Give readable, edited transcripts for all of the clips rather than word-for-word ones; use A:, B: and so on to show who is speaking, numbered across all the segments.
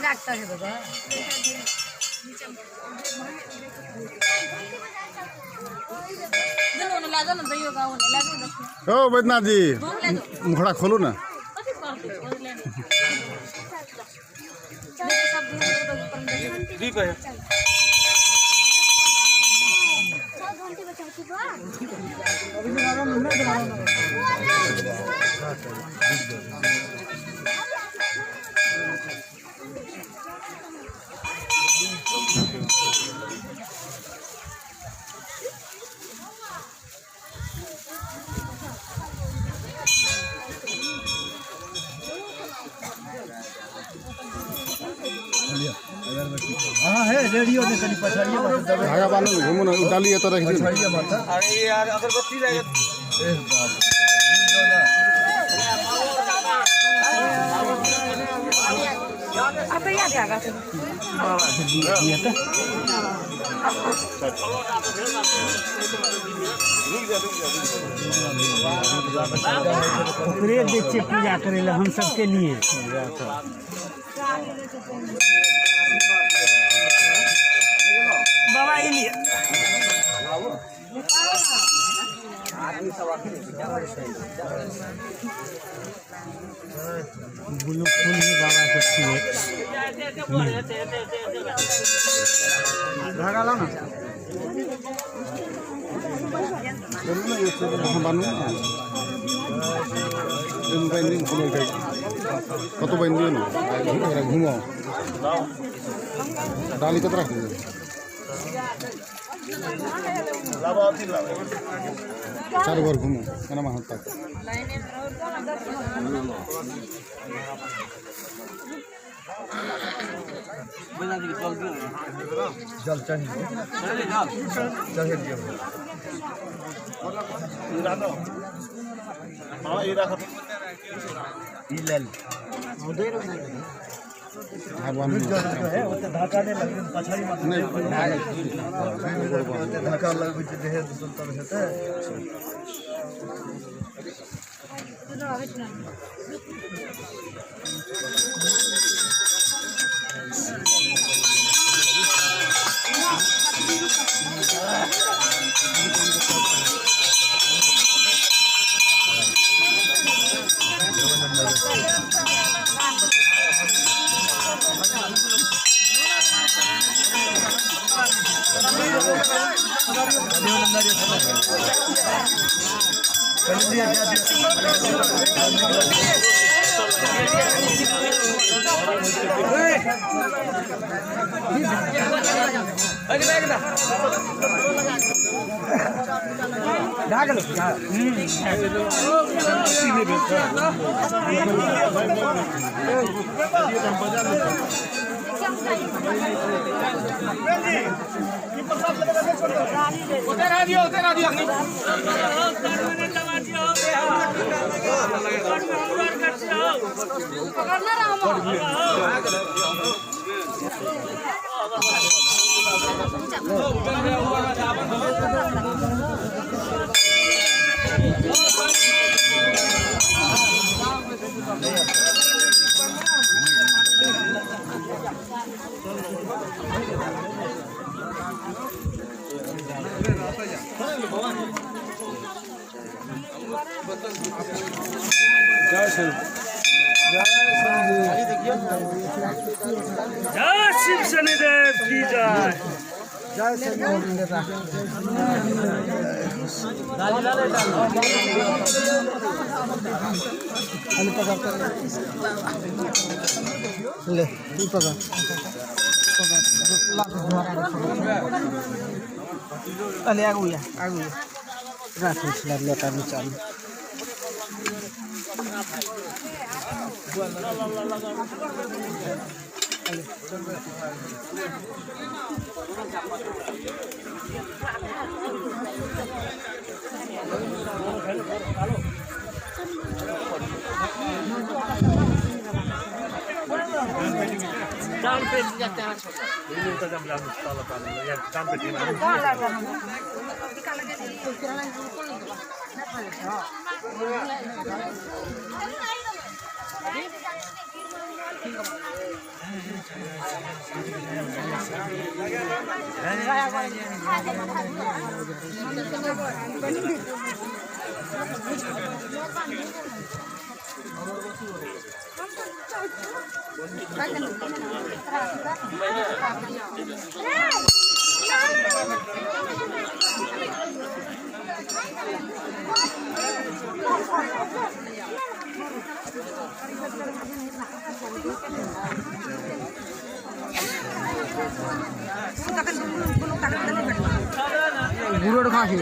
A: Doctor है बाबा।
B: ओ बैद्यनाथ जी मुखड़ा खोलू ना।
C: हाँ है रेडियो में कहीं पछाड़िए
B: धागा बांधू घूमू ना डाली एतऽ रख दियौ।
C: पछाड़िए माता।
D: अरे यार अगरबत्ती लगे।
C: ए बाप
A: अब याद आगा
E: बाबा से दिया था। ओकरे दै छियै पूजा करै लए हम सबके लिए। बाबा ई लिए ब्लू फूल ही बाबा के छियै।
B: धागा लाओ ना। चलू ना, ये अहाँ बान्हू ना। एहिमे बान्हि दियौ, कोनो कतहु बान्हि दियौ ने, ओकरा घुमाउ। डाली कतऽ राखि दियौ? चारू भर घुमू केना हाथ तक।
C: जल चाहिए चाहिए दियो। ई ले ले
B: है
C: ओते धागा नहीं लगे पछाड़ी मत
B: नहीं
C: ओते धागा लगबै छै देह सुनतर हेतै।
A: पकड़ना रहा।
E: जय शिव शनिदेव की जय।
D: ले तू पकड़ अरे आगू या आगू राख लोटा नीचा में।
E: दान पे जाते हैं।
D: बुढ़ो खासी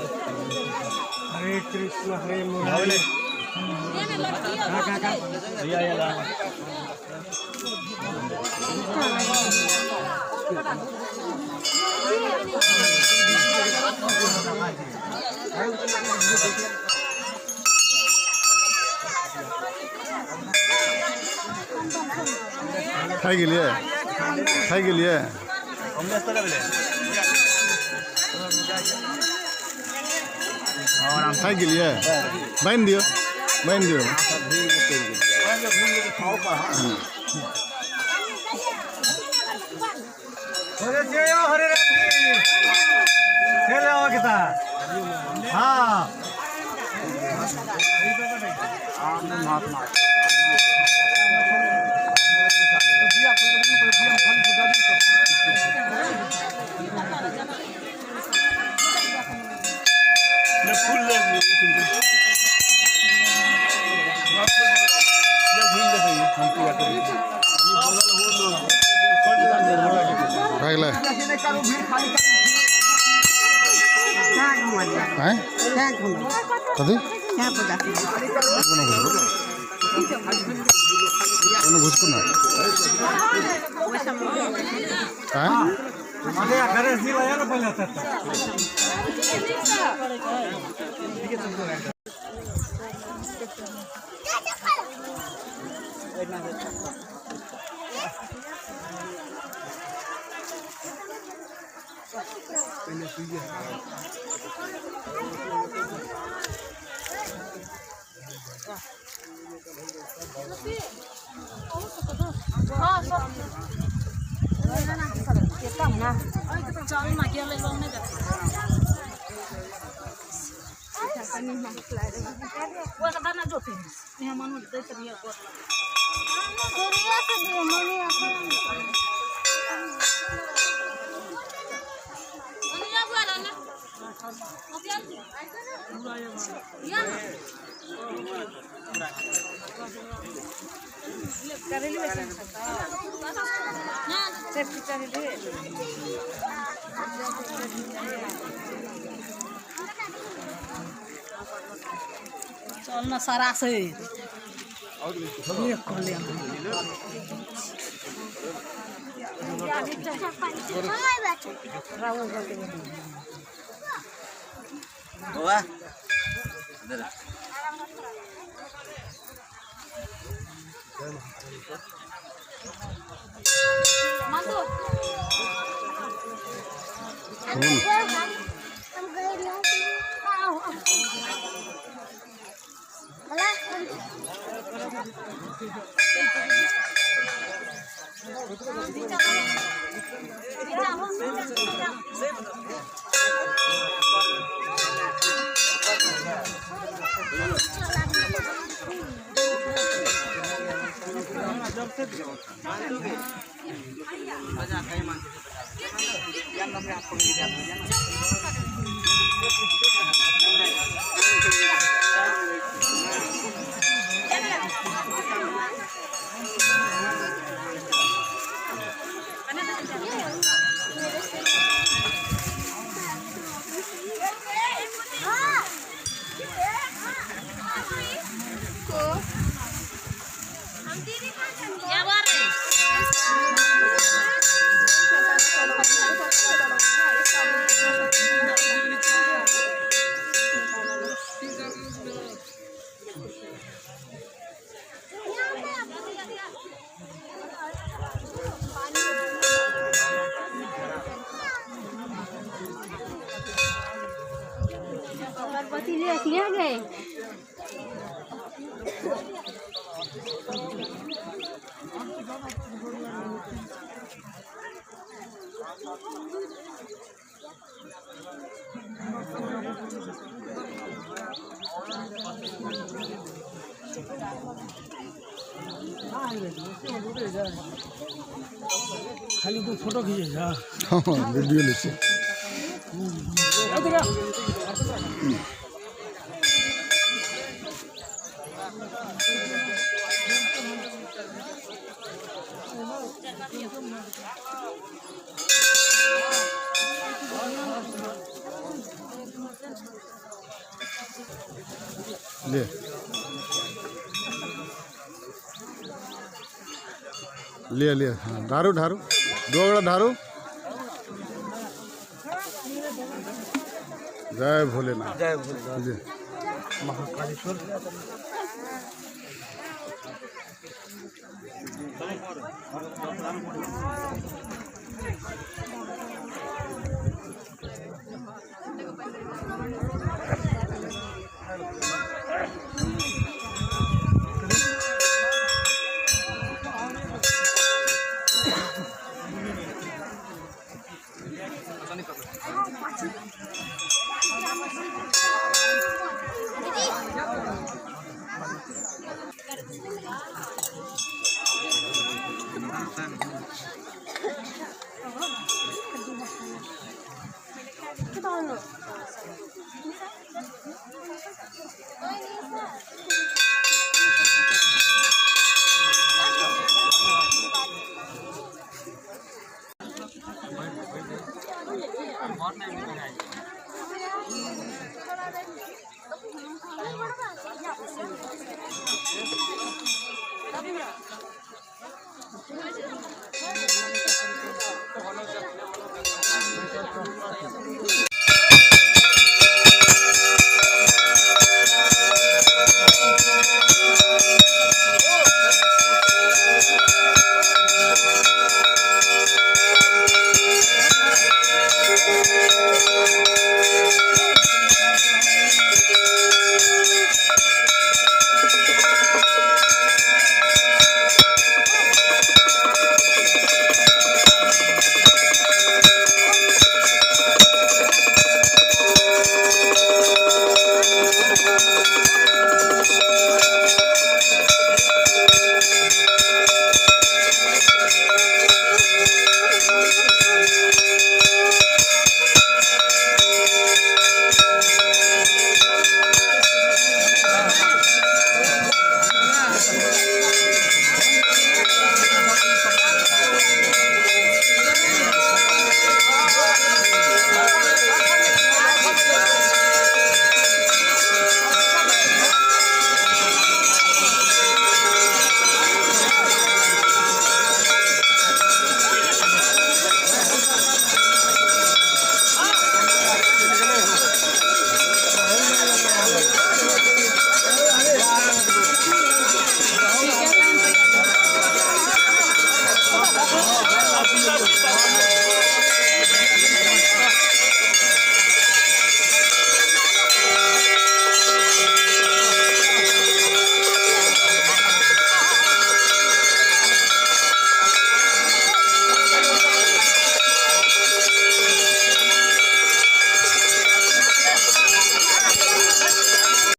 E: हरे कृष्ण हरे मुरारी।
B: खाइ गेलियै खाइ गेलियै। खाइ गेलियै। बान्हि दियौ बान्हि दियौ।
C: हरे जय हरे राम जी चले आओ किता। हाँ
B: कथी कोनो घुसको ना
C: गणेश जी लाया ना पहले आता।
A: चलना सारा से
F: अगरबत्ती ले गए।
D: खाली तू फोटो खींचे जा।
B: हाँ वीडियो ले से। ले ले ले हाँ ढारू ढारू दो ढारू। जय भोलेनाथ।
C: जय भोलेनाथ
B: जी।
C: महाकालेश्वर।
F: Thank